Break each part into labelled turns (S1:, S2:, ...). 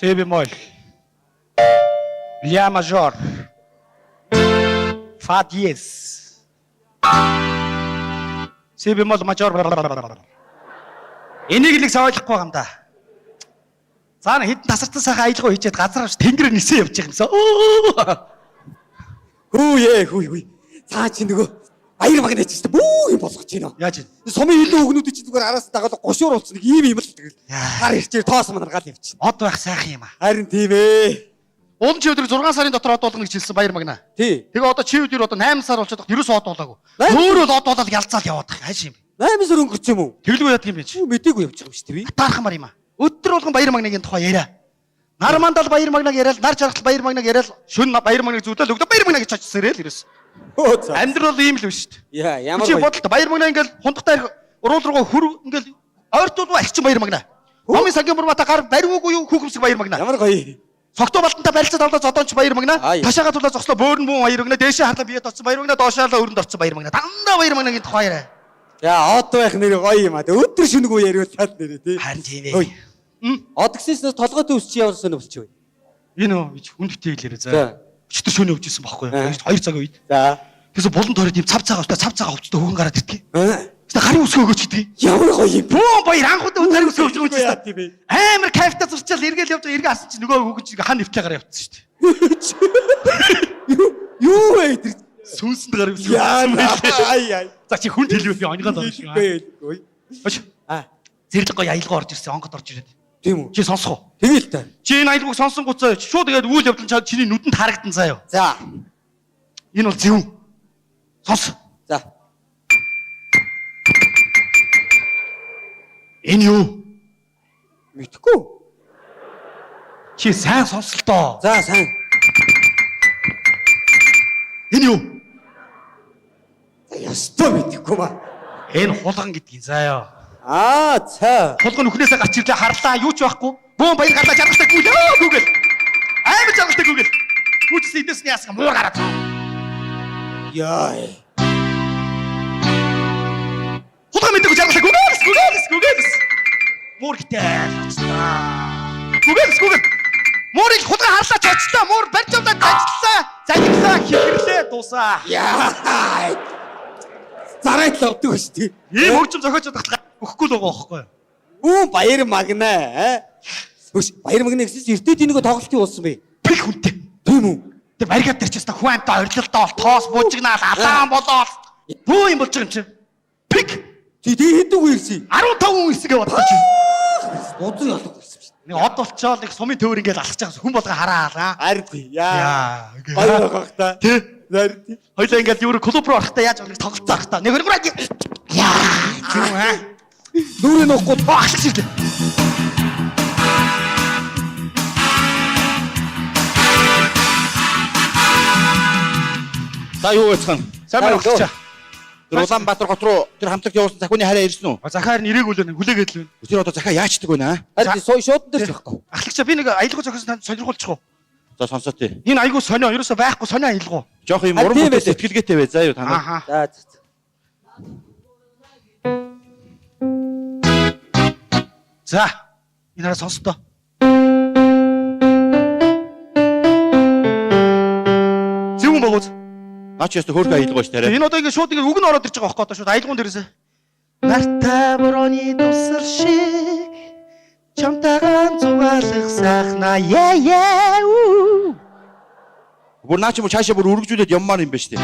S1: Си бемоль. Ля мажор. Фа диез. Си бемоль мажор. Энийг л их ойлгохгүй байгаа юм да. За нэг хитэн тасарсан сайхан аялгаа хийчихэд газар авч тэнгэрээр нисэн явж байгаа юмсан.
S2: Хүү ээ хүү хүү. Цаа чи нөгөө баяр магнаа чи бүү юм болгож байна.
S1: Яаж вэ?
S2: Сумын хилэн хүүгнүүд чи зүгээр араас дагаад гошуур болсон нэг ийм юм л тэгэл.
S1: Яа.
S2: Гар ирчээр тоос манаргаал явчихна.
S1: Од байх сайхан юм аа.
S2: Харин тийм ээ.
S1: Уул чи өдөр 6 сарын дотор од болгоно гэж хэлсэн баяр магнаа.
S2: Тий.
S1: Тэгээ одоо чи өдөр одоо 8 сар болчиход ерөөсөө од болоогүй.
S2: Найм-
S1: Өөрөө л од болоод ялцаал яваад байгаа. Хайш юм.
S2: 8 сар өнгөрч юм уу?
S1: Тэглгүй яадаг юм бэ чи?
S2: Юу мдээгүй явчих юм шүү дээ би.
S1: Таархмаар юм аа. Өдөр болгон баяр магнагийн тухай яриа. Нар мандал баяр магнаг яриад, нар жаргал баяр магнаг яриад, шүн баяр магнаг зүудлээ өгдөө баяр магнаг гэж очсон ирээл ерөөс.
S2: Өө за.
S1: Амьдрал бол ийм л биш шүү дээ.
S2: Яа ямар
S1: Чи
S2: гоё.
S1: бодлоо баяр магнаа ингээл хундахтай уруул руугаа хөр ингээл ойртуулгүй арчин баяр магнаа. Номын сангийн мурмата гар бариугүй юу хүүхэмсэг баяр магнаа.
S2: Ямар гоё.
S1: Согтуу балтантай барилцаа тавлаа зодоонч баяр магнаа.
S2: Аа, яа.
S1: Ташаага тулаа зогслоо бөөрн бүүн баяр магнаа. Дээшээ харлаа бие тоцсон баяр магнаа. Доошоо харлаа өрөнд орсон баяр магнаа. Дандаа баяр магнагийн тухай яриа.
S2: Яа од байх нэр гоё юм а. Тэг өдөр шөнөгүй яриулаад нэрээ тий.
S1: Харин тийм
S2: Ой.
S1: ээ. М?
S2: Од гэснээс толгой төвс чи ямар сонир болчих вэ?
S1: Энэ үү гэж хүнд битээ хэлээрээ
S2: За.
S1: заа. Өчтөр шөнө явж исэн байхгүй юу?
S2: Аа.
S1: 2 цагийн үед.
S2: За.
S1: Тэгсэн булан тойроод ийм цав цагаа өстой цав цагаа хувцтай хүүхэн гараад ирдэг.
S2: Аа.
S1: Тэгсэн гарын үсгөө өгөөч гэдэг.
S2: Ямар гоё юм.
S1: Бүүн баяр анх удаа гарын үсгөө өгч байгаа
S2: Яа
S1: юм
S2: тийм
S1: чи.
S2: ээ.
S1: Амар кайфтай зурчаал эргээл явж байгаа эргээ асан чи нөгөө хүүхэн чи хан нэвтлээ гараа явцсан шүү дээ.
S2: Юу юу вэ тэр?
S1: Сүнсэнд гарын үсгөө.
S2: Яа
S1: өгсөн байлээ.
S2: ай ай.
S1: За чи хүнд хэлвэл би онгон зам шиг.
S2: Хэлгүй.
S1: Оч.
S2: Аа.
S1: Зэрлэг гоё аялгаа орж ирсэн онгод орж ирээд.
S2: Тийм үү?
S1: Чи сонсох уу?
S2: Тэгэл та.
S1: Чи энэ аялгауг сонсон гуцаа шууд тэгээд үйл явдал нь чиний нүдэнд харагдан заяа.
S2: За.
S1: Энэ бол зөв. Сонс.
S2: За.
S1: Энэ юу?
S2: Мэдхгүй.
S1: Чи сайн сонсолтоо.
S2: За сайн.
S1: Энэ юу?
S2: За ёстой мэдхгүй ба.
S1: Энэ хулган гэдгийг заяа.
S2: Аа за.
S1: Хулган нүхнээсээ гарч ирлээ харлаа юу ч байхгүй. Бүүн баяр гарлаа жаргалтай гүйлээ гүгэл. Амар жаргалтай гүгэл. Гүчсэн эдээс нь яасан муур гараад.
S2: Яа.
S1: Хулган мэдээгүй жаргалтай гүгэл гүгэл гүгэл. Муур гэтэл очлаа. Гүгэл гүгэл. Муурыг хулган харлаа ч очлаа. Муур барьж авлаа ажиллаа. Залгилаа хихэрлээ дуусаа.
S2: Яа. Зарайт л авдаг шүү дээ.
S1: Ийм хөгжим зохиож чадах өгөхгүй л байгаа байхгүй юу?
S2: Үү баяр магнаа. аа? Хөш баяр магнаа гэсэн чинь эртээд нөгөө тоглолтын уулсан бэ.
S1: Пэх хүнтэй.
S2: Тийм үү?
S1: Тэр баригад тэр чинь хүн амтаа орилолтоо тоос бужигнаал алаан болоод бүү юм болж байгаа юм чинь. Пик
S2: Тий тий хэдэн үе ирсэн?
S1: 15 хүн ирсэн гэж бодлоо чи.
S2: Бузан ялах ирсэн шүү.
S1: Нэг од болчоол нэг сумын төвөр ингээд алхаж байгаа хүн болго хараал аа.
S2: Харин тий. Яа.
S1: Яа.
S2: Гоё байх та.
S1: Тий.
S2: Харин тий.
S1: Хоёлаа ингээд юу клуб руу орохдоо яаж болох тоглолцоо орох та. Нэг хоёр гурав. Яа. Тийм үү аа.
S2: Нүрээ нуухгүй
S1: Оо ахлагч ирлээ.
S3: За юу байцгаана?
S1: Сайн байна уу ахлагч.
S3: Тэр Улаанбаатар хот руу тэр хамтлагт явуулсан захиуны хараа ирсэн үү?
S1: Захаар нь ирээгүй л байна. Хүлээгээд л байна.
S3: Тэр одоо захиа яачдаг вэ наа?
S2: Харин тий сууй шуудан дээр ч байхгүй.
S1: Ахлагч би нэг аялгау зохиосон танд сонирхуулчих уу?
S3: За сонсоо тий.
S1: Энэ айгуу сонио ерөөсөө байхгүй сонио аялгау.
S3: Жохо юм
S2: А,
S3: уран
S2: тийм
S3: бүтээл
S2: байлээ.
S3: сэтгэлгээтэй бай заа юу та нар.
S1: Ааха.
S2: За за.
S1: За. Энэ хараа сонсдоо. Зөв юм богоз.
S3: Наа чи ястаа хөөрхөн аялгаа ш тариа.
S1: Энэ одоо ингэ шууд ингэ үг нь ороод ирж байгаа байхгүй одоо шууд аялгуун дээрээсээ. Нартай борооны дусал шиг чамтайгаан зугаалах сайхнаа яа яа үү.
S3: Бүр наа чи бүр цаашаа бүр үргэлжлүүлээд яммаар юм байна штэ.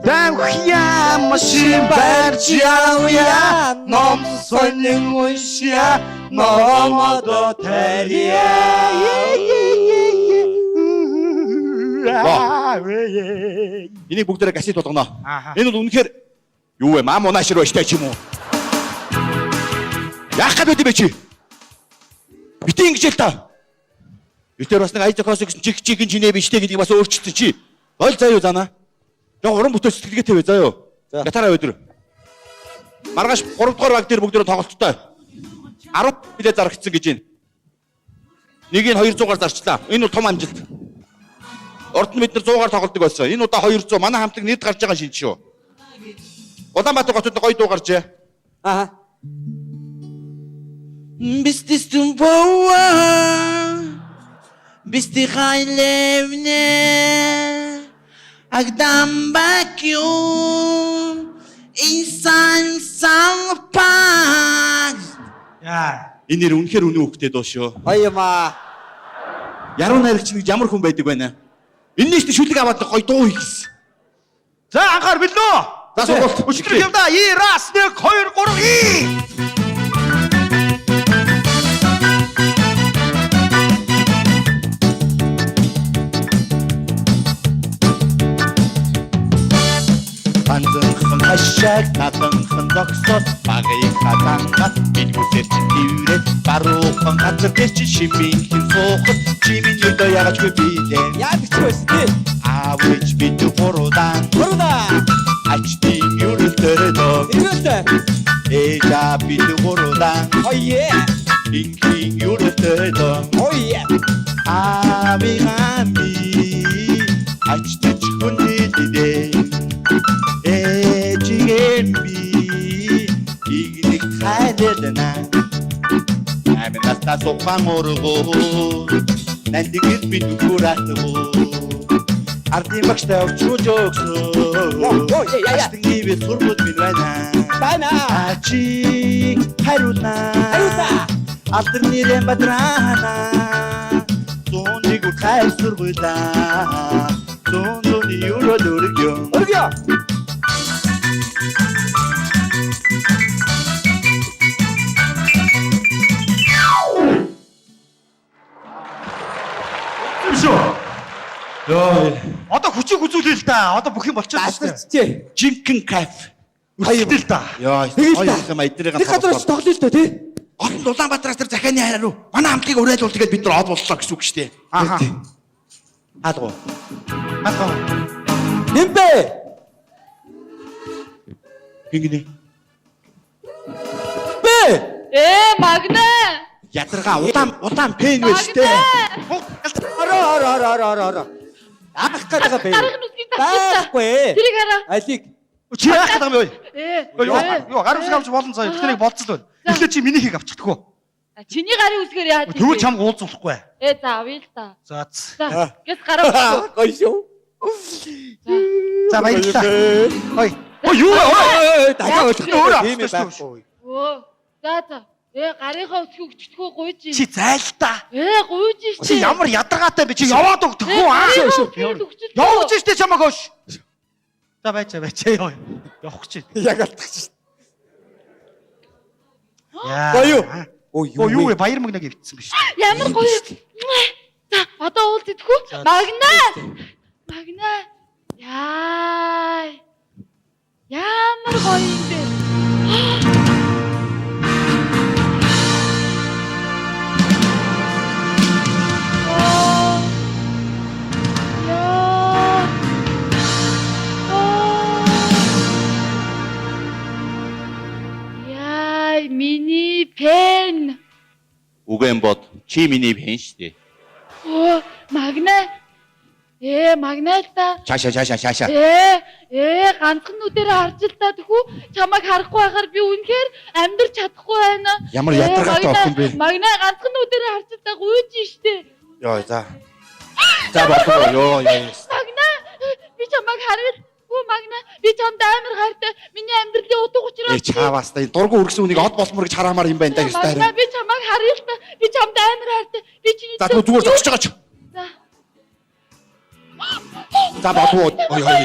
S1: Дамхья машин барьж явъя ном сонин уншия номодо тарья.
S3: Энийг бүгдээрээ гасит болгоно.
S1: Ааха.
S3: Энэ бол үнэхээр юу вэ? Мам унаашир байж таа ч юм уу? Яах гээд байд юм бэ чи? Бити ингэж л та. Битэр бас нэг ая зохиос гэсэн чих чихэн чинээ биштэй гэдгийг бас өөрчилсөн чи. Ойл заа юу занаа. Жог уран бүтээл сэтгэлгээтэй бай заа юу.
S2: За.
S3: Гатараа өдөр. Маргааш 3 дугаар баг дээр бүгдээрээ тоглолттой. 10 билет зарагдсан гэж байна. Нэг нь 200-аар зарчлаа. Энэ бол том амжилт. Урд нь бид нар 100-аар тоглодог байсан. Энэ удаа 200. Манай хамтлаг нэрд гарч байгаа шинж шүү. Улаанбаатар хотод гоё дуу гарчээ.
S2: Аа.
S4: Бистистүн поа. Бисти хайлевне. Агдам бакю. Инсан сампаг.
S1: Яа.
S3: Энэ нэр үнэхээр үнэн хөхтэй дуу шүү.
S2: Гоё юм аа.
S3: Яруу найрагч нэг ямар хүн байдаг байна. Энэний чинь шүлэг аваад гоё дуу хийсэн.
S1: За анхаар бэлнэ үү?
S3: За сургалт.
S1: Өчигдөр юм да. И раз 1 2 3 и.
S3: Ганцхан хашааг наданхан зогсоод багыг хатангат билгүүсээр чи тэрвэрээд баруухан газар дээр чи шимийн хэн суухад чи минь өдөө ягачгүй билээ.
S2: Яадаг ч байсан тий.
S3: Аав ээж бид гурван
S2: Гурван.
S3: ачтын ерөлтөрөө
S2: Эргэлтэй.
S3: ээж аа бид гурван
S2: Гоё.
S3: инхийн ерөлтөрөө
S2: Гоё.
S3: аавын ами ачтаж хүнэлдээ ээжигээ би игник хайлна аминас та сухаан ургуу нандигэл би нүрэтгүү ардын багштай овчруулж өгсөн
S2: Йоо, яа, яа.
S3: Астын ивэ сургууль минь байна
S2: Байна.
S3: Ачи хариулна
S2: Хариулна.
S3: Алдар нэрэн бадрана Зүүнdig хайр сургуулаа Зүүн зүүн юрол өргөө
S2: Өргөө.
S1: Тийм шүү.
S3: Йоо
S1: Одоо хүчийг үзүүлээ л да. Одоо бүх юм болчихлоо шүү дээ.
S2: Дасгарчжээ.
S3: жинхэнэ кайф
S1: Өрсөлдөөл л да.
S3: Йоо
S2: Тэгэл
S3: гоё
S2: та.
S3: юм эднийг
S2: Нэг газар очиж тоглоё л доо тий.
S3: Олон Улаанбаатараас тэр захианы хараа руу манай хамтлагийг уриалуул тэгээд бид нар од боллоо гэсэн үг шүү дээ.
S1: Аха.
S3: Хаалга.
S1: Хаалга.
S2: Нэмбэ.
S3: Гингинэ.
S2: Бэ.
S5: Ээ, магна.
S3: Ядаргаа улаан улаан пен байж тээ.
S5: Магна.
S2: Ороо ороо ороо ороо ороо ороо. Яах гээд байгаа бэ?
S5: Гарах нүсгийг татчихсан.
S2: Байхгүй.
S5: Тэрийг хараа.
S2: Алиг.
S1: Чи яах гэдэг юм бэ?
S5: Ээ.
S1: Юу юу гар үсэг авч болно заяа. Тэгэхээр нэг болцол байна. Эхлээд чи минийхийг авчихдаггүй.
S5: Чиний гарын үсгээр яаж
S1: Тэгвэл чамг уулзуулахгүй.
S5: Ээ, за авъя л та.
S1: За.
S5: За, гэс гараа үсгөө.
S2: Гоё шүү.
S1: За баярлалаа. Ой. Ой юу вэ? Ой.
S2: Ой, дахиад ойлгох
S1: Өөрөө
S2: тийм
S1: авчихсан
S2: байхгүй.
S5: Өө. За, за. Ээ, гарынхаа үсгийг өчтгөө гуйж.
S1: Чи зайлтаа.
S5: Ээ, гуйж ш.
S1: Чи ямар ядаргаатай бэ? Чи яваад өгдөхгүй аа. Явж штэ чамаг хөөш. За байж байж ёо. Явах гэж.
S2: Яг алдчих шин.
S1: Яа.
S2: Гоё юу? Ой
S1: Оо юу вэ? Баяр мөгнөг ивдсэн биш.
S5: Ямар гоё. За, одоо уулз идэхүү? Магна. Магна. Яа. Ямар гоё юм бэ? Аа. Яа. Аа. Яа, миний пен.
S3: Үгэн бод чи миний пен шүү дээ.
S5: Оо, магна. Ээ, магна л да.
S3: Цаашаа цаашаа цаашаа.
S5: Ээ, ээ, ганцхан нүдэрээ харж л та тэхүү. Чамайг харахгүй байхаар би үнэхээр амьдрч чадахгүй байна.
S3: Ямар
S5: Ээ,
S3: ядаргаатай
S5: Магна,
S3: охин бэ?
S5: Магна ганцхан нүдэрээ харж л та гүйж штэ.
S3: Йоо за. За болов ёо ёо.
S5: Магна, би чамайг харвал магна, би чамд амар хайртай. Миний амьдралын утга учир.
S3: Э чааваас та энэ дургу үргэсэн үнийг од болмор гэж хараамаар юм байна да гэж
S5: Магна,
S3: таарай.
S5: би чамайг харъя л та. Би чамд амар хайртай. Би чиний
S3: За түр зүгээр зогсож байгаа ч.
S5: За.
S3: За болов ой ой.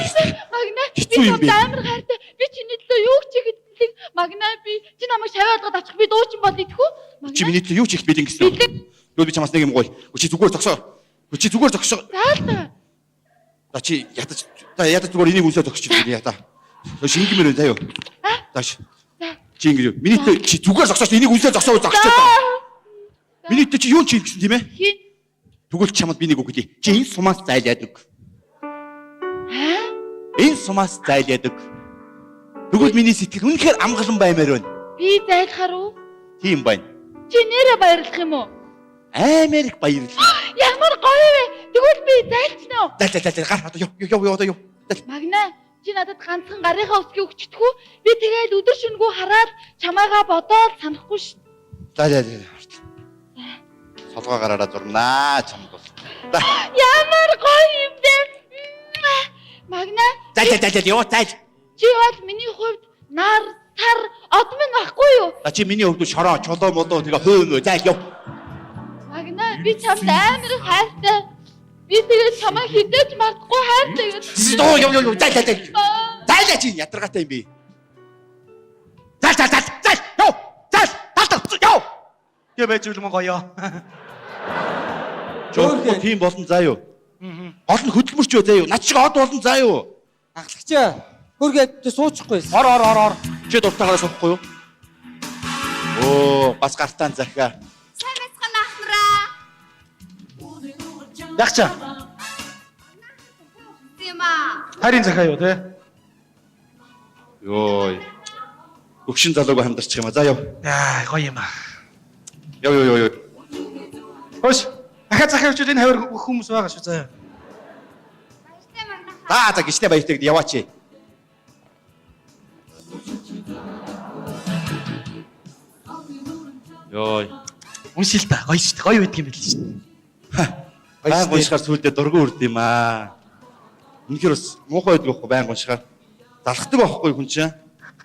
S5: Магна, би
S3: Хэцүү юм
S5: чамд
S3: бэ?
S5: амар хайртай. Би чиний төлөө юу ч хийхэд бэлэг. Магна, би чи намайг шавь болгоод авчих би дуучин бол идэхүү. Магна.
S3: Чи миний төлөө юу ч хийх бэлэн гэсэн.
S5: Бэлэн.
S3: Тэгвэл би чамаас нэг юм гоё. Чи зүгээр зогсоо. Чи зүгээр зогсоо.
S5: За л та.
S3: За чи ядаж за ядаж зүгээр энийг үнсээ зогсож ирээ ята. Шингэмээр байна заяа. За
S5: За.
S3: чи ингэж юу? Миний төлөө чи зүгээр зогсооч энийг үнсээ зогсоо зогсож та. Миний төлөө чи юу ч хийх гэсэн тийм ээ?
S5: Хин.
S3: Тэгвэл чамд би нэг үг хэлье. Чи энэ сумаас зайлаад өг.
S5: Аа?
S3: Энэ сумаас зайлаад өг. Тэгвэл миний сэтгэл үнэхээр амгалан баймаар байна.
S5: Би зайлахаар уу?
S3: Тийм байна.
S5: Чи нэрэ баярлах юм уу?
S3: Амар их баярлалаа.
S5: Ямар гоё вэ? Тэгвэл би зайлчна уу?
S3: Зайл зайл зайл гар одоо ёв ёв ёв одоо ёв. Зайл.
S5: Магна, чи надад ганцхан гарынхаа өсгийг өгчтгүү? Би тэгэл өдөр шөнөгүй хараад чамайгаа бодоод санахгүй ш.
S3: За за за. Солгоо гараараа зурнаа чамд бол. За.
S5: Ямар гоё юм бэ? Магна.
S3: За за за ёо зай.
S5: Чи бол миний хувьд нар, сар, од минь байхгүй юу?
S3: За чи миний хувьд шороо, чулуу молоо тэгээ хөө мөө. За яв.
S5: Магна, би чамд амар их хайртай. Би тэгээд чамайг хідээж мартахгүй хайртай гэж.
S3: Доо яв яв зай зай зай. Зай зай чи ядаргаатай юм би. Зай зай зай зай яв. Зай тал яв.
S1: Тэгээ байж үл мөн гоё.
S3: Жоо тийм болно заа юу. Гол нь хөдөлмөрч юу заа юу. Над шиг од болно заа юу.
S2: Ахлагчаа хөргээд суучихгүй.
S1: Ор ор ор ор.
S3: Чи дуртайгаараа суухгүй юу? Оо, бас гартаан захиа.
S6: Сайн байцгаана ах нараа.
S1: Яг чаа.
S6: Тийм аа.
S1: Харин захиа юу те?
S3: Йой. Өгшин залууг хамдарчих юм а. За яв.
S1: Яа, гоё юм аа.
S3: Яв яв яв.
S1: Хөөш. Ахаа захиа өчүүд энэ хавар хүмүүс байгаа шүү заяа.
S6: Баяртай магнаа.
S3: За за гişтэй баяртай гэд яваач. Йой.
S1: Уншил та гоё шүү дээ. Гоё байдаг юм байл шүү дээ.
S3: Баян уншихаар сүулдэ дургу үрд юм аа. Үнэхээр бас муухай байдаг байхгүй баян уншихаар. Залхдаг байхгүй хүн чинь.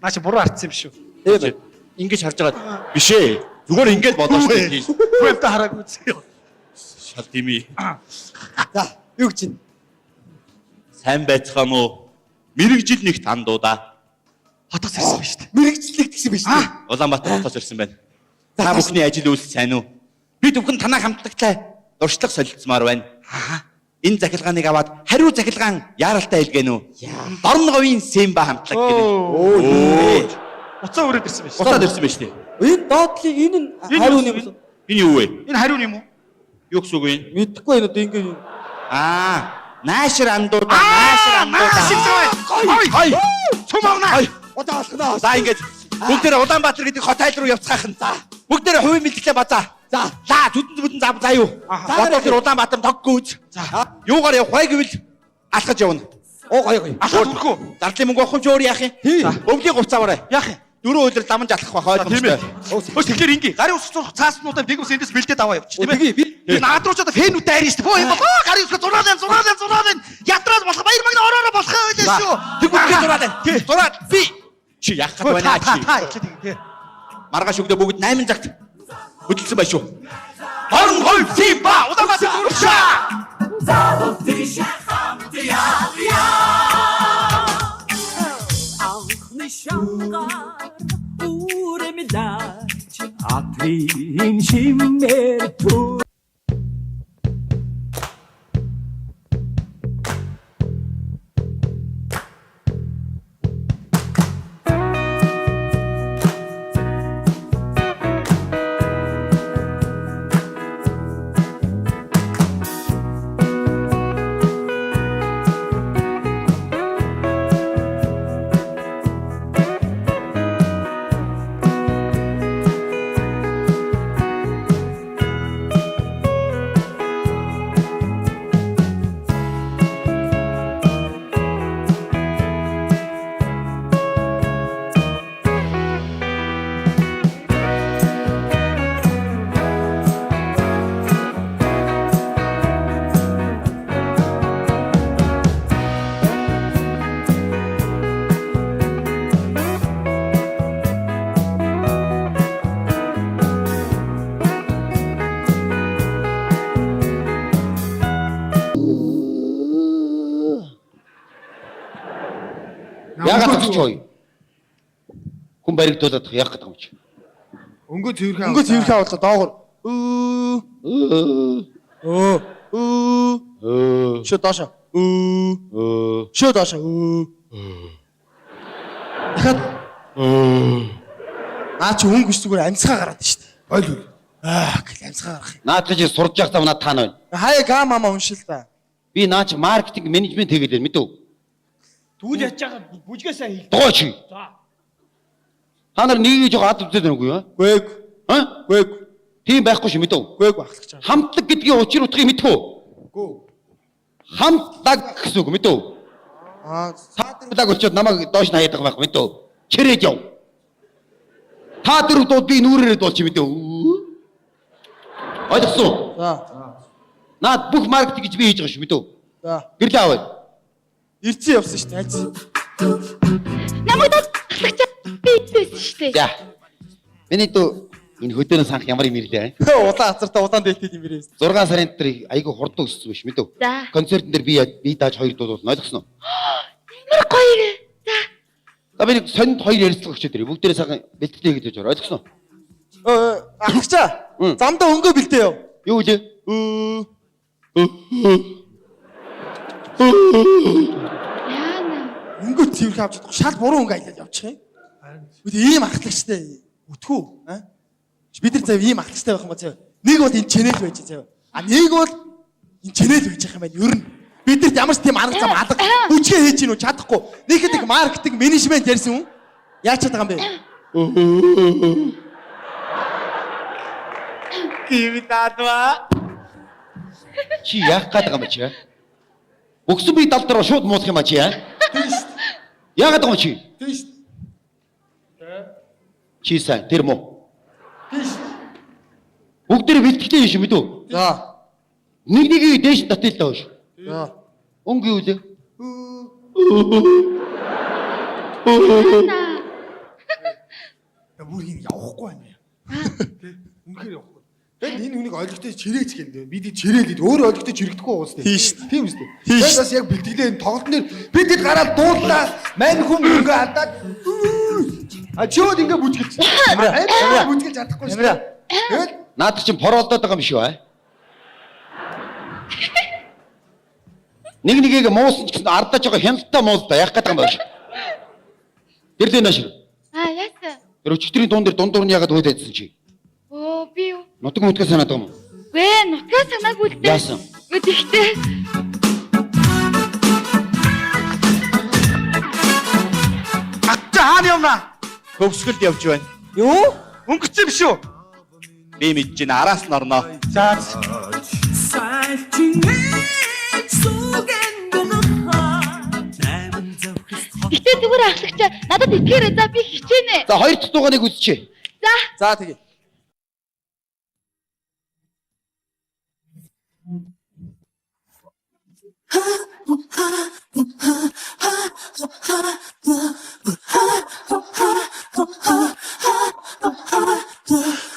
S1: Наа чи буруу харцсан юм шүү.
S3: Тийм. Ингэж харж байгаа биш ээ. Зүгээр ингэж бодоо шүү дээ.
S1: Веб та хараагүй зөө.
S3: Шал дими.
S2: За, юу гэж чинь?
S3: Сайн байцгаана уу? Мэрэгжил нэгт андуудаа.
S1: Хотоос ирсэн байна шүү дээ.
S2: Мэргэжлэгт гэсэн биш үү?
S3: Улаанбаатар хотоос ирсэн байна. Та бүхний ажил үйлс сайн уу? Би зөвхөн танаа хамтлагтай дуршлаг солилцмаар байна. Энэ захилгааныг аваад хариу захилгаан яаралтай хэлгэнэ үү? Дорн говийн Сэмба хамтлаг гэнэ.
S2: Оо.
S1: Уцаа өрөөд ирсэн байна шүү.
S3: Уцаад ирсэн байна шүү дээ.
S2: Энэ доотлын энэ нь
S1: Энэ
S2: хариу
S1: юу
S2: юм уу?
S3: Энэ юу вэ?
S1: Энэ хариу юм уу?
S3: Юу гэсэн үг вэ?
S2: Мэдхгүй энэ одоо ингэ
S3: Аа, наашир андуудаа, наашир андуудаа.
S1: Ой!
S3: Ой!
S1: Цум авна.
S3: Ой!
S2: удаа болохноо.
S3: За ингэж бүгдээрээ Улаанбаатар гэдэг хот айл руу явцгаах нь. За. Бүгдээрээ хувийн бэлтгэлээ базаа.
S2: За.
S3: За, зүдэн зүдэн зав заа юу.
S2: За.
S3: Одоо тэр Улаанбаатар тоггүй үз.
S1: За.
S3: Юугаар явах вэ гэвэл алхаж явна.
S2: Оо гоё гоё.
S1: Алхаж өрхөө.
S3: Зарлын мөнгө авах юм чи өөр яах юм?
S2: Тий.
S3: Өвлийн хувцас аваарай.
S1: Яах юм?
S3: Дөрөв өдөр дамж алхах байх
S1: Тийм ээ.
S3: ойлгомжтой.
S1: Хөөс тэгэхээр ингээ. Гарын үсэг зурх цааснуудаа нэг ус эндээс бэлдээд аваа явчих тийм ээ.
S2: Тэгээ би
S1: Би наад руу ч одоо фэнүүдээ арина шүү дээ. Бөө юм болоо гарын үсэг зураад байна, зураад байна, зураад байна. Ядраад болох баяр магна ороороо болох байлаа шүү.
S3: Тэг бүгдээ зураад байна.
S1: Тий.
S3: Зураад би чи яах гээд байна
S1: Та
S3: чи.
S1: та эхлээд ингээ тий.
S3: Маргааш өглөө бүгд 8 цагт хөдөлсөн байх шүү. Орон говь Симба Улаанбаатар дүршээ.
S7: Анхны шангаар үрэмлаж атрийн шимээр төр
S8: Яагаад зогсож байгаа юм? Хүн баригдуулаад яах гэдэг юм чи?
S9: Өнгө цэвэрхэн
S1: Өнгө цэвэрхэн авлаа доогор. Өө
S2: өө
S1: өө
S8: Өө.
S1: шөө доошо. Өө
S8: Өө.
S1: шөө доошо. Өө. Дахиад наа чи өнгө биш зүгээр амьсгаа гараад шүү дээ.
S9: Ойл.
S1: Аа гэл амьсгаа гарах юм.
S8: Наадах чи сурж явах зам над таана байна.
S1: Хаяа га мама уншил та.
S8: Би наа чи маркетинг менежмент хийгээд байна мэдв.
S10: Тэгвэл ячж байгаа бүжгээ сайн хий.
S8: Догоо чи. Та нар нийгмийн жоо ад үзээд байна үгүй юу?
S1: Гүэг
S8: А?
S1: гүэг
S8: Тийм байхгүй шүү мэдв.
S1: гүэг ахлагч.
S8: Хамтлаг гэдгийн учир утгыг мэдв үү? Хамтлаг гэсэн үг мэдв.
S1: Аа
S8: Лаг болчоод намайг доош нь хаяадаг байх мэдв. Чирээд яв. Та дөрөв дууд би нүрээрээ дуулчих мэдв. Ойлгосон уу?
S1: За.
S8: Наад бүх маркетинг гэж би хийж байгаа шүү мэдөө.
S1: За.
S8: Гэрлээ аваа.
S1: Ирцэн явсан шүү дээ. Айц.
S5: Намайг ахлагч би байсан шүү дээ.
S8: За. Миний дүү энэ хөдөөнөө санах ямар юм ирлээ.
S1: Улаан азартай улаан дээлтэй юм ирээс.
S8: 6 сарын дотор айгүй хурдан өссөн биш мэдөө.
S5: За.
S8: Концертын дээр би дааж хоёр дуулуулна. Ойлгосон уу?
S5: Ямар гоё юм. За.
S8: За би нэг сонд хоёр ярилцлага өгчөөд ирээ. Бүгдээрээ сайхан бэлтгэлээ хийж явж ойлгосон уу?
S1: Ахлагчаа. Замдаа өнгөө бэлдээ яв.
S8: Юу үлээ?
S5: Яана.
S1: Өнгөө цэвэрхэн авч чадахгүй шал буруу өнгө аялал явчих юм. Бид ийм ахлагчтай өтгүү. Аа? Бид нар зав ийм ахлагчтай байх юм ба зав. Нэг бол энэ чэнэл байж зав. А нэг бол энэ чэнэл байж юм байна ер нь. Бид нарт ямар ч тийм арга зам алга бүжгээ хийж гинүү чадахгүй. Нэг хэдэг маркетинг менежмент ярьсан хүн яаж чаддаг юм бэ?
S10: Кивитадва.
S8: Чи яах гээд байгаа юм чи? Өгсөн би дал дээр шууд муулах юм а чи аа? Яагаад байгаа юм чи?
S9: Тийм шүү.
S8: Чи сайн тэр муу.
S9: Тийм шүү.
S8: Бүгдээрээ бэлтгэлээ хийж мэдүү.
S1: За.
S8: Нэг нэгийг дээш нь татъя л даа шүү.
S1: За.
S8: Өнгө юу лээ?
S5: Яана.
S9: Бүр хин явахгүй байна. Тэ? Үнэхээр явахгүй. Тэгээд энэ хүнийг ойлгохтой чирээч гэнэ. Бид чирээл ид өөр ойлгохтой чирэгдэхгүй уус тийм.
S1: Тийм шүү.
S9: Тийм шүү.
S1: Тийм
S9: Тэгээд бас яг бэлтгэлээ энэ тоглолтын дээр бид хэд гараад дууллаа. Мань хүн мөнгө алдаад А чи бол ингээ бүжгэлж. Амира бүжгэлж чадахгүй шүү. Тэгэл
S8: Наадах чинь поролдоод байгаа юм шүү аа. Нэг нэгийг муусан ч гэсэн ардаж байгаа хяналттай муул да яах гээд байгаа юм бэ? Гэрлээ нааш.
S5: Аа яасан?
S8: Тэр өчигдрийн дуун дээр дундуур нь яагаад хөөд айдсан чи?
S5: Өө би юу?
S8: Нутаг мутгаа санаад байгаа юм уу?
S5: Гэ нутгаа санаагүй л дээ.
S8: Яасан?
S5: Үгүй тэгтээ.
S1: Ачаа хаана явна?
S3: Төгсгөлд явж байна.
S1: Юу? Өнгөцсөн биш үү?
S3: Би мэдэж байна. Араас нь орно.
S1: За.
S5: Гэтэ зүгээр ахлагч надад итгээрэй. За би хичээнэ.
S8: За хоёр дахь дууганыг үзчихье.
S5: За.
S1: За тэгээ.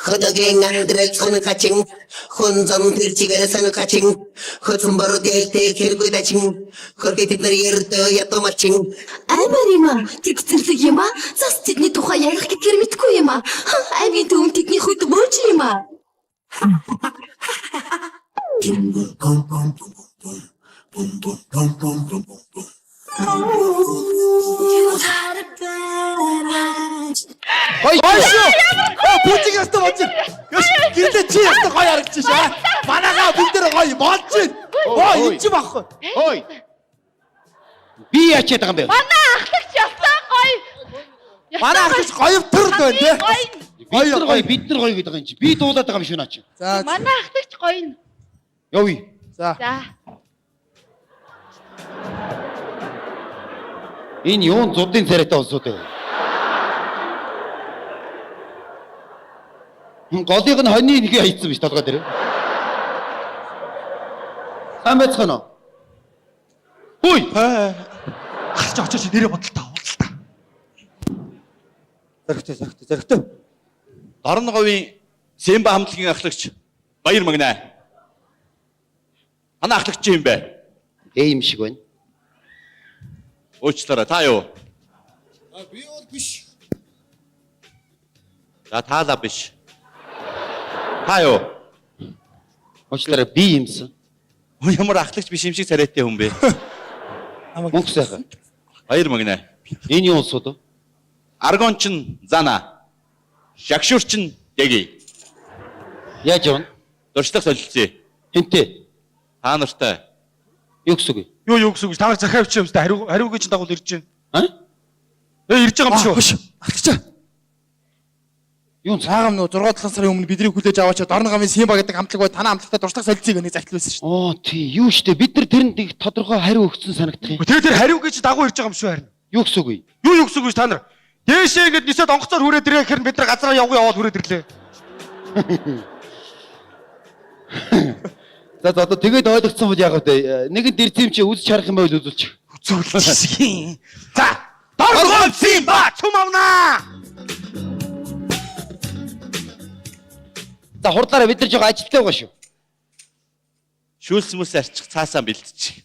S11: Хөдөгийн амьдрал сонирхачин хүн зам тэр чигээр сонирхачин хөцөн бороо дээлтэй хэргүй дачин хөргө тэд нар ердөө ятомалчин
S6: Аймар юм аа. Тэд зэрлэг юм аа. Зас тэдний тухай ярих гэдгээр мэдгүй юм аа. Аймгийн төвөн тэдний хөд бөөж юм аа.
S8: Гоё
S1: Гоё шүү. Оо бүжиг ястаа болж байна. Ёш гэрлээ чи ястаа гоё харагдчих шээ. Манайгаа бүгдээрээ гоё болж байна. Оо энэ чи багхгүй.
S8: Ой. Би яачаад байгаа юм бэ?
S5: Манай ахлагч ястаа гоё.
S1: Манай ахлагч гоё төрд байна тий.
S8: Бид нар гоё, бид нар гоё гэдэг юм чи. Би дуулаад байгаа юм шүү наа чи.
S1: За.
S5: Манай ахлагч гоё.
S8: Явъя.
S1: За.
S5: За.
S8: Энэ юун зудын царайтай улсууд вэ? Голыг нь хоньны нэг хайцсан биш толгой дээр. Сайн байцгаана уу? Хүй.
S1: Ахлагч очооч нэрээ бодолтой уулзалтаа. Зөрөгтэй зөрөгтэй зөрөгтэй.
S3: Дорн говийн Сэмба хамтлагийн ахлагч Баяр Магнаа. Манай ахлагч юм бэ?
S8: Ээ юм шиг байна.
S3: Уучлаарай та юу?
S9: Би бол биш.
S3: За таалаа биш. Та юу?
S8: Уучлаарай би юмсан.
S3: Ямар ахлагч биш юм шиг царайтай хүн бэ?
S8: Мөнх сайхан.
S3: Баяр Магнаа.
S8: Энэ юу улсууд вэ?
S3: Аргон чин Зана. Шагшур чин Дэги.
S8: Яаж явна?
S3: Дуршлаг солилцъё.
S8: Хинтээ.
S3: Та нартай.
S8: Юу гэсэн үг вэ?
S10: Юу гэсэн үг? Та нар захиа авчих юм шүү дээ. Хариугийн чинь дагуул ирж байна.
S8: А?
S10: Э ирж байгаа юм шүү.
S1: Ахлагч.
S8: Юу
S1: Цаагам нөө 6 7 сарын өмнө бидний хүлээж аваачаад Дорн гамын Симба гэдэг хамтлаг бай танаа хамтлагтай дуршлаг солилцъё гэх нэг захидал байсан шүү дээ.
S8: Оо тий, юу штэ бид нар тэрэнд их тодорхой хариу өгсөн санагдах юм.
S10: Тэгээ тэр хариугийн чинь дагуу ирж байгаа юм шүү харин.
S8: Юу гэсэн үг вэ?
S10: Юу гэсэн үг вэ та нар? Дээшээ ингээд нисээд онгоцоор хүрээд ирээ гэхээр бид нар газараа явгүй яваад хүрээд ирлээ.
S8: За за одоо тэгээд ойлгоцсон бол яг вэ? Нэгэн дэрцэн юм чи үзэж харах юм байвал үзүүлчих.
S1: Үзүүлчих. За, доргом Симба цум авнаа.
S8: За хурдлаараа бид нар жоо ажилттай байгаа шүү.
S3: Шүүлс мүс арчих цаасаа бэлтчих.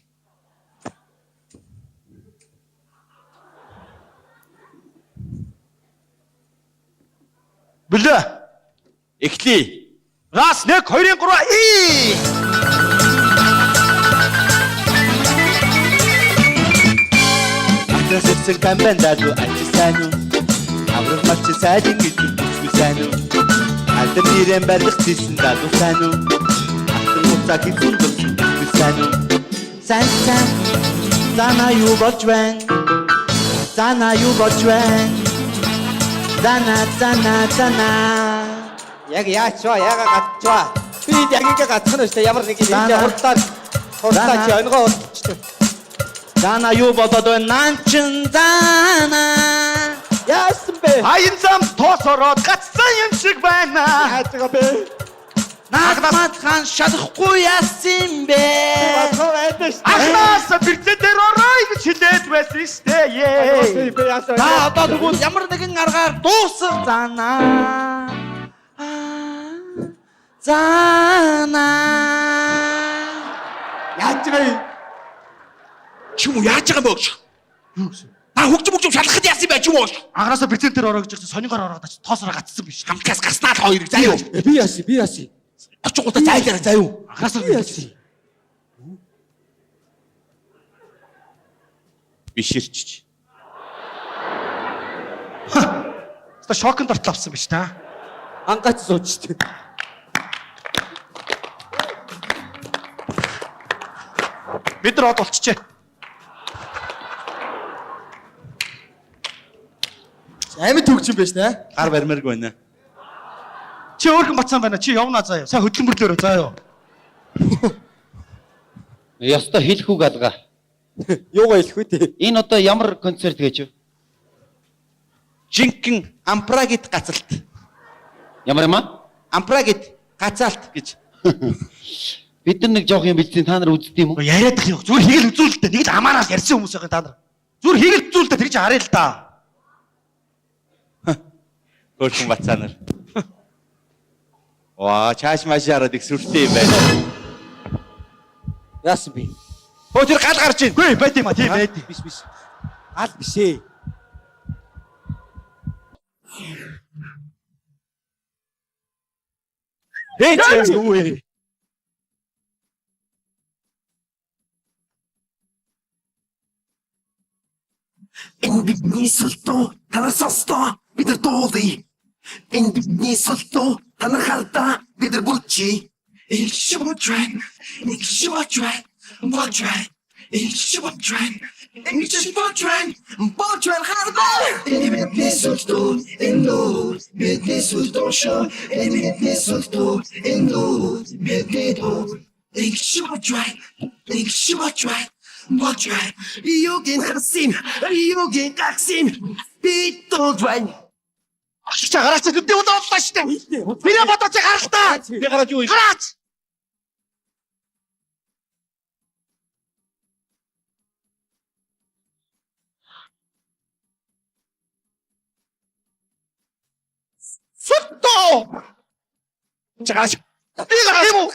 S1: Бэлээ.
S3: Эхлэе.
S1: Раз 1 2 3 и.
S3: Атраас ирсэн камбан залуу ажил сайн уу? Аврах малч сайжин гэж бүсгүй сайн уу? Алдар нэрэн барих хийсэн залуу сайн уу? Алтан муцаа хийсэн дурсан бүсгүй сайн уу? Сайн сайн. Зана юу болж байна? Зана юу болж байна? Зана зана зана.
S2: Яг яач вэ? Яага гацч вэ? Би яг ингээ гацх нь шүү дээ. Ямар нэг юм
S3: Зана.
S2: хурдлаар хурдлаа чи
S3: Зана.
S2: онгоо хурдчих.
S4: Зана юу болоод байна? Нан чин зана.
S2: Яасан бэ?
S1: Аян зам тоос ороод гацсан юм шиг байна.
S2: Яаж байгаа бэ?
S4: Наадмад хаан шалахгүй яасан юм бэ?
S2: Батгаа байдаг шүү.
S1: Анхнаас бэрцэн дээр орой гэж хэлээд байсан штэ.
S2: дээ. Би яасан?
S4: Та одоо тэгвэл ямар нэгэн аргаар дуусах зана. Зана.
S2: Яаж байгаа юм?
S3: Чи юм уу яаж байгаа юм бэ? Юу гэсэн? Та хөгжим хөгжим шалгахад яасан юм бэ чи юм уу?
S1: Анхнаасаа бэрцэн дээр орой гэж сонин гар ороод тоос ороо гацсан биш.
S3: Хамтаас гарснаа л хоёрыг заа юу?
S2: Би яасан? Би яасан?
S3: Очих гутаа зайлаарай заа юу?
S1: Анхнаасаа
S2: Би яасан?
S3: Биширчиж.
S1: Өстө шоконд ортлоо авсан биш та.
S2: Ангаач сууч шүү дээ.
S1: Бид нар од болчихжээ.
S9: Амьд хөгжим байж таа.
S3: Гар барьмааргүй байна.
S1: Чи өөрхөн бацсан байна. Чи явна заа юу. Сайн хөдөлмөрлөөрөө заа юу.
S8: Ёстой хэлэх үг алга.
S2: Юугаа хэлэх вэ те?
S8: Энэ одоо ямар концерт гэж вэ?
S3: Жинхэнэ ампрагит гацалт.
S8: Ямар юм аа?
S3: Ампрагит гацаалт гэж.
S8: Бид нар нэг жоох юм бэлдсэн та нар үздэг юм уу?
S1: Яриад их юм. Зүгээр хийгэл үзүүлэлтэй. Нэг л амаараас ярьсан хүмүүс байгаа та нар. Зүгээр хийгэл үзүүлэлтэй тэр чинь харъя л да.
S3: Хөөрхөн бацаа нар. Ваа, чааш маш хараад их сүртэй юм байна.
S2: Яасан бэ?
S3: Хөө тэр гал гарч ийн.
S1: Үгүй байт юм а тийм байт.
S2: Биш биш. Гал биш ээ.
S3: Хээ чи юу вэ?
S11: Энэ бидний сүлтөө та нар сонстоо бид нар дуулъя. Энэ бидний сүлтөө та нар хардаа бид нар бүлчий. Их ботран, их ботран, ботран. Их ботран, их ботран, ботран хардаа. Энэ бидний сүлтөө энэ дуу бидний сүлтөө шо. Энэ бидний сүлтөө энэ дуу бидний дуу. Их ботран, их ботран. Ботран. Юугийн харсан, юугийн гагсан. Би дуулж байна.
S1: Чи гараач нүдээ удаа боллоо штэ. Бирэ бодоо чи гарал та.
S3: Би гараад юу юм?
S1: Гараач. Сүттөө.
S3: Чи гараач.
S1: Би гарах юм уу?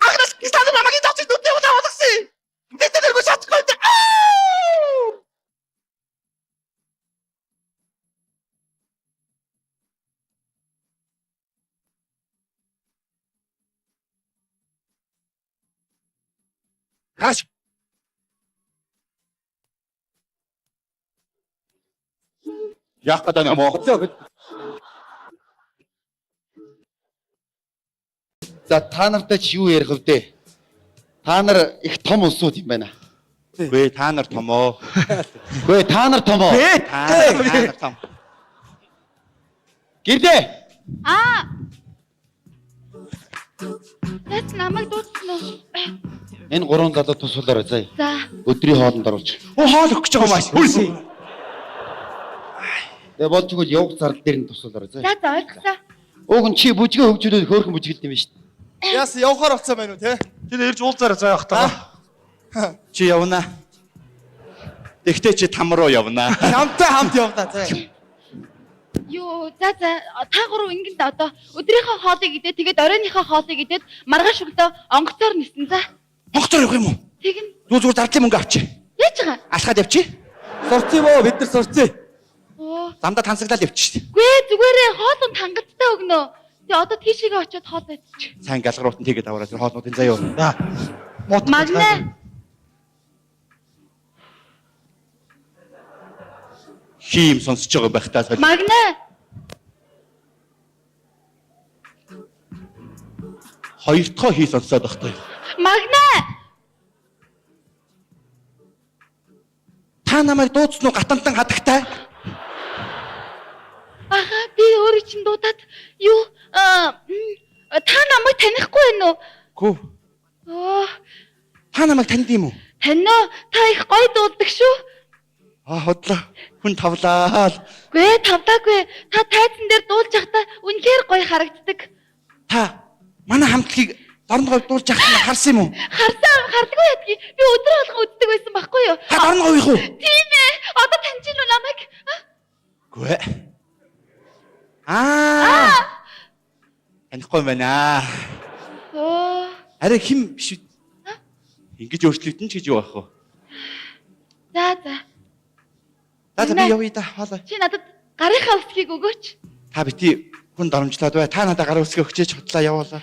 S1: Анхнаас кистад намайг тавч нүдээ удаа болгосон. Бид тэргүй чадахгүй. Аа!
S3: Гараач. Яах гэдэг юм уу?
S8: За та нартай ч юу ярих вэ? Та нар их том улсууд юм байна.
S3: Үгүй та нар томоо.
S8: Үгүй та нар том уу?
S3: Та нар том.
S8: Гэрдээ.
S5: Аа. Тэт намайг дуудсан уу?
S8: Энэ гурван залуу тусуулаарай заа.
S5: За.
S8: Өдрийн хоолнд оруулж.
S3: Оо хоол өгөх гэж байгаа юм ааш.
S8: Тэгээ болж игэл явах зардал дээр нь тусуулаарай заа.
S5: За за ойлголоо.
S8: Уг нь чи бүжгээ хөгжүүлээд хөөрхөн бүжгэлт юм шүү дээ.
S1: Яасан явахаар болсон байна уу те?
S10: Тэд ирж уулзаарай заа явах таа.
S3: Чи явна. Тэгтээ чи там руу явна.
S1: Хамтаа хамт явна заа.
S5: Юу, за за та гурав ингэн дээ одоо өдрийнхөө хоолыг идээд тэгээд оройныхоо хоолыг идээд маргааш өглөө онгоцоор нисэн за.
S3: Онгоцоор явах юм уу?
S5: Тэгнь.
S3: Зүгээр зүгээр зардлын мөнгө авчи.
S5: Яаж байгаа?
S3: Алхаад явчи.
S2: Сурцсан юм уу? Бид нар сурцсан.
S5: Оо.
S3: Замдаа тансаглал явчих.
S5: Гүй зүгээрээ хоолунд хангалттай өгнө. Тэгээ одоо тийшээгээ очиод хоол идчих.
S3: Сайн галгаруутан тэгээд аваарай тэр хоолнуудын заяа.
S10: За.
S5: Магна.
S3: Хийм сонсож байгаа байх та соль.
S5: Магна.
S3: Хоёр дахь хий сонсоод байх та.
S5: Магна.
S3: Та намайг дуудсан уу гатантан хадагтай?
S5: Аха би өөрөө чинь дуудаад юу та намайг танихгүй байна уу?
S3: Гүү.
S5: Оо.
S3: Та намайг танд юм уу?
S5: Танио та их гоё дуулдаг шүү.
S3: Аа хотлоо. Хүн тавлаа.
S5: Гүй тавлаагүй. Та тайзан дээр дуулж явахдаа үнэхээр гоё харагддаг.
S3: Та манай хамтлагийг Дорногов дуулж явахад харсан юм уу?
S5: Харсан хардаггүй ядгийг би өдөр болгон үздэг байсан байхгүй юу?
S3: Та Дорноговийнх уу?
S5: Тийм ээ. Одоо таньж гин үү намайг?
S3: Үгүй ээ. Аа. Танихгүй юм байна.
S5: Оо.
S3: Арай хим биш үү? Ингэж өөрчлөгдөн ч гэж юу байх вэ?
S5: За за.
S3: За за би явъя да. Хоолой.
S5: Чи надад гарынхаа үсгийг өгөөч.
S3: Та бити хүн доромжлоод бай. Та надад гар үсгээ өгчээч хутлаа явуулаа.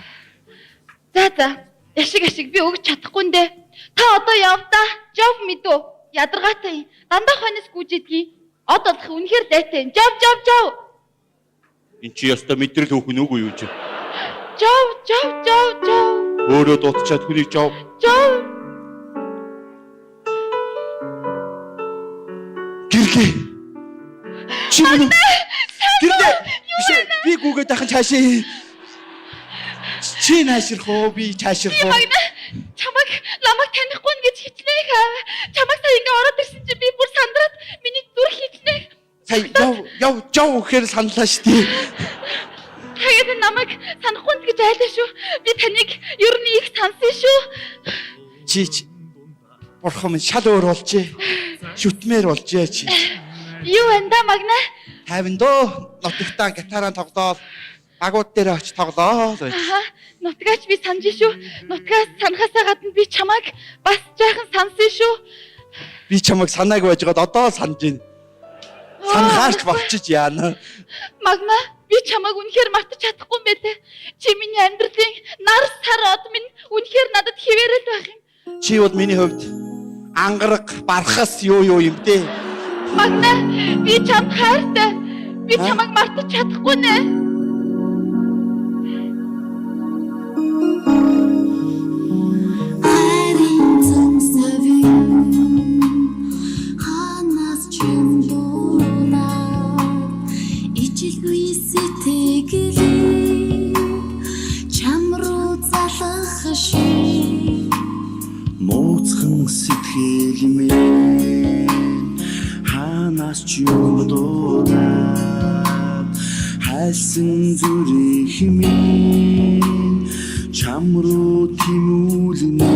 S5: За за. Яшиг яшиг би өгч чадахгүй нэ. Та одоо яв да. Жов мэдүү. Ядаргаатай юм. Дандаа хойноос гүйж идэгий. Од болох үнэхээр дайтай юм. Жов жов жов.
S3: Эн чи ёстой мэдрэл хөөхөн үгүй юу чи?
S5: Жов жов жов жов.
S3: Өөрөө дуудчаад хүнийг жов.
S5: Жов.
S3: Гэрлээ. Чи минь Гэрлээ. Биш ээ, би гүгээд ахын цаашаа. Чи нааширх уу? Би цааширх уу?
S5: Магна чамаг намайг танихгүй нь гэж хичнээн хав. Чамаг сая ингээ ороод ирсэн чинь би бүр сандраад миний зүрх хичнээн.
S3: Сая яв яв жов гэхээр саналаа шүү дээ.
S5: Тэгээд намайг санахгүй нь гэж айлаа шүү. Би таныг ер нь их сансан шүү.
S3: Чи ч бурхан минь шал өөр болжээ. Шүтмээр болжээ чи.
S5: Юу энэ да Магна?
S3: Тайван дөө нутагтаа гитараа тоглоол. Багууд дээр очиж тоглоол байж.
S5: Аха, нутгаач би санаж шүү. Нутгаас санахаасаа гадна би чамайг бас жаахан сансан шүү.
S3: Би чамайг санааг байжгаад одоо л санаж байна. Санахаарч болчих яана.
S5: Магна, би чамайг үнэхээр мартаж чадахгүй юм байлээ. Чи миний амьдралын нар сар од минь үнэхээр надад хിവэрэл байх юм.
S3: Чи бол миний хувьд ангараг, бархас юу юу юм дээ.
S5: Магна, би чамд хайртай. Би чамайг мартаж чадахгүй нэ.
S6: Хайрын зан савин ханаас ч юм дуулаад ижилгүй сэтгэлийг чам руу залах шиг
S11: Нууцхан сэтгэл минь хаанаас ч юм дуудаад хайлсан зүрх минь чам руу тэмүүлнэ.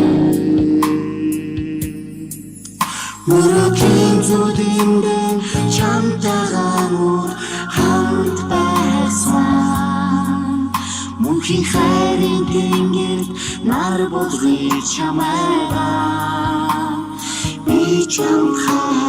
S6: Мөрөгийн зүдэнд чамтайгаа нүр хамт байсан. Мөнхийн хайрын тэнгэрт нар болгоё чамайгаа. Би чамд хайртай.